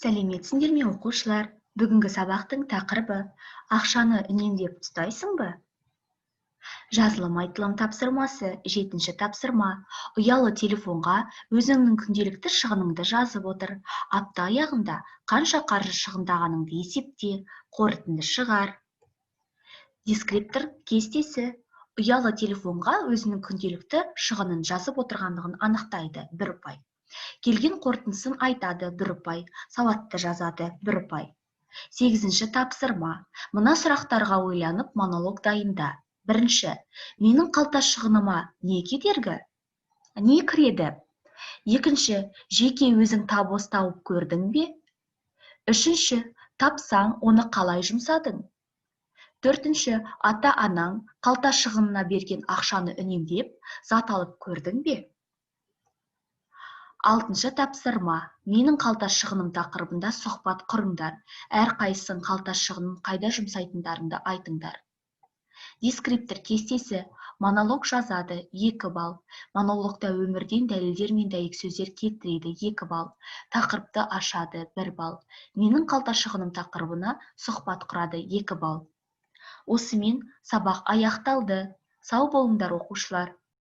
Сәлеметсіңдер ме, оқушылар! Бүгінгі сабақтың тақырыбы: ақшаны үнемдеп ұстайсың ба? Жазылым айтылым тапсырмасы, жетінші тапсырма. Ұялы телефонға өзіңнің күнделікті шығыныңды жазып отыр. Апта аяғында қанша қаржы шығындағаныңды есепте, қорытынды шығар. Дескриптор кестесі. Ұялы телефонға өзінің күнделікті шығынын жазып отырғандығын анықтайды, бір ұпай. Келген қорытындысын айтады, бір ұпай. Сауатты жазады, бір ұпай. Сегізінші тапсырма. Мына сұрақтарға ойланып, монолог дайында. Бірінші: менің қалта шығыныма не кедергі, не кіреді? Екінші: жеке өзің табыс тауып көрдің бе? Үшінші: тапсаң, оны қалай жұмсадың? Төртінші: ата-анаң қалта шығынына берген ақшаны үнемдеп, зат алып көрдің бе? Алтыншы тапсырма. Менің қалта шығыным тақырыбында сұхбат құрыңдар. Әрқайсысың қалта шығынын қайда жұмсайтындарыңды айтыңдар. Дескриптор кестесі. Монолог жазады, 2 балл. Монологта өмірден дәлелдер мен дәйексөздер келтіреді, 2 балл. Тақырыпты ашады, 1 балл. Менің қалта шығыным тақырыбына сұхбат құрады, 2 балл. Осымен сабақ аяқталды. Сау болыңдар, оқушылар!